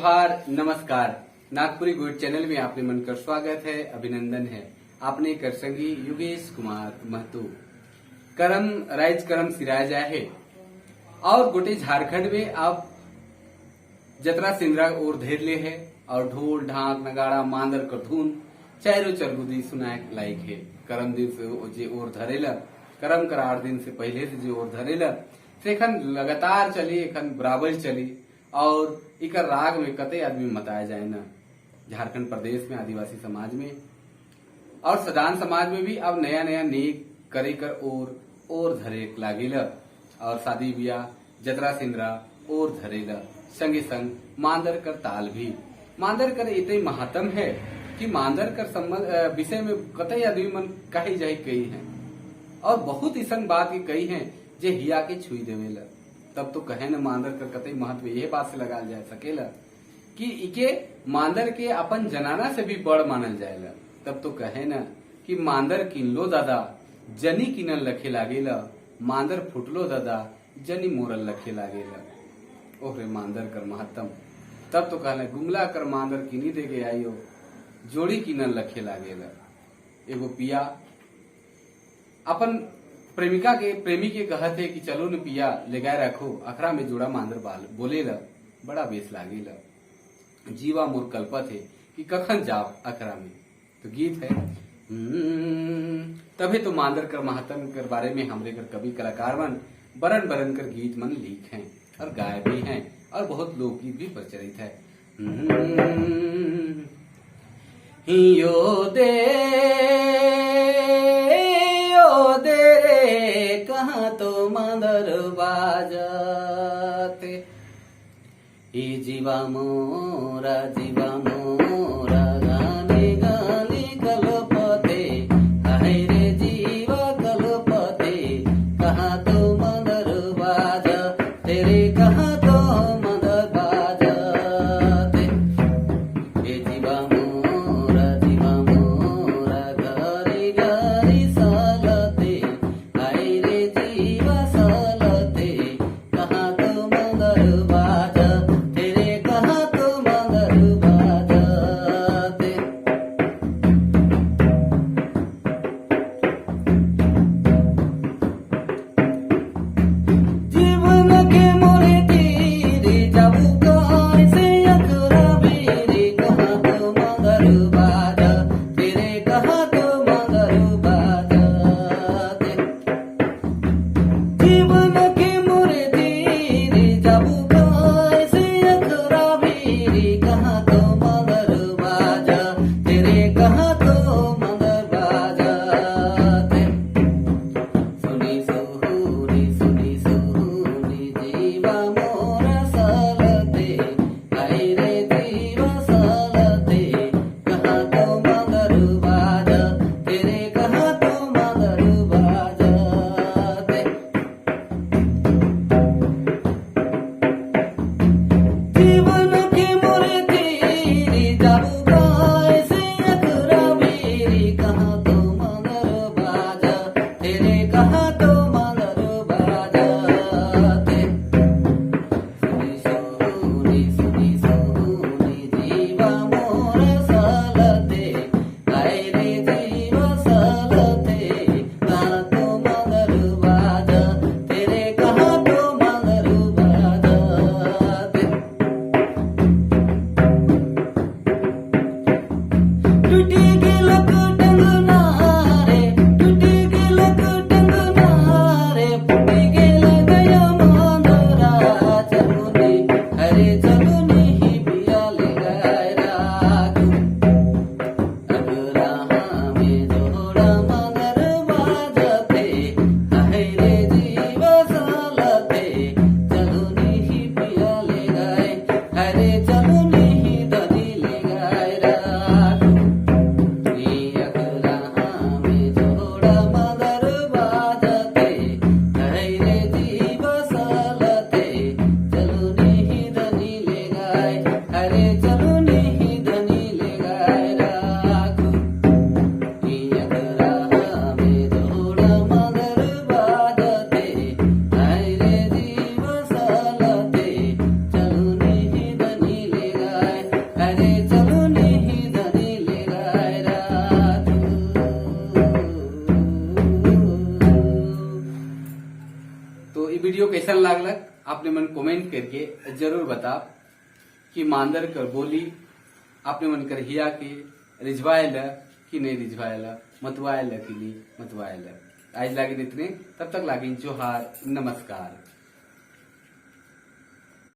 जोहार, नमस्कार। नागपुरी गोइट चैनल में आपने मन कर स्वागत है, अभिनंदन है। आपने कर संगी योगेश कुमार महतो। करम राइज करम सिराय जाए है और गोटे झारखंड में अब जतरा सिंदरा और धैर ले है और ढोल, ढाक, नगाड़ा, मांदर कर धुन चारों चरगुदी सुनाए लायक है। करम दिन से जे और धरेला, करम कर 8 दिन से पहले से जे और धरेला से एखन लगातार चली, एखन बराबर चली और इकर राग में कते आदमी मताए जाए ना। झारखंड प्रदेश में आदिवासी समाज में और सदान समाज में भी अब नया नया नेक करे कर और धरे लागेला और शादी ब्याह, जतरा सिंदरा और धरेला, संगे संग मांदर कर ताल भी। मांदर कर इतने महात्म है कि मांदर कर संबंध विषय में कतई आदमी मन कही जाए कही है और बहुत ऐसा बात की कही है जे हिया के छुई देवेला। तब तो कहे न, मांदर कर कतई महत्व यह बात से लगाल जा सकेला कि इके मांदर के अपन जनाना से भी बड़ मानल जाएला। तब तो कहे न कि मांदर किनलो दादा, जनी किनल लखे लागेला। मांदर फुटलो दादा, जनी मोरल लखे लागेला। ओह रे मांदर कर महत्तम! तब तो कहले, गुमला कर मांदर किनी दे के आइयो, जोड़ी किनल लखे लागेला। एगो पिया अपन प्रेमिका के, प्रेमी के कहत है कि चलो न पिया, लगाए रखो अखरा में जोड़ा मांदर बाल बोलेला, बड़ा बेस लागेला, जीवा मोर कल्पत है कि कखन जाप अखरा में। तो गीत है। तभी तो मांदर कर महात्म कर बारे में हमरे कर कवि कलाकार मन बरन बरन कर गीत मन लिख हैं और गाए भी हैं और बहुत लोकगीत भी प्रचलित है। यो दे, यो दे रे, कहाँ तो मांदर बाजते। ई जीवा मोरा, जीवा मोरा गाने गाने कलपते, हाय रे जीवा कलपते, कहाँ तो मांदर बाज तेरे, कहाँ तो मांदर बाजते। ए जीवा मोरा, जीवा मोरा घरी घरी सलते, हाय रे जीवा सलते, कहाँ तो मांदर बाज तेरे, कहाँ तो मांदर। तो ये वीडियो कैसन लागलक, आपने मन कमेंट करके जरूर बता कि मांदर कर बोली आपने मन कर हिया के रिझवायल कि नहीं रिझवायल, मतवायल कि नहीं मतवायल। आज लागिन इतने, तब तक लागिन जोहार, नमस्कार।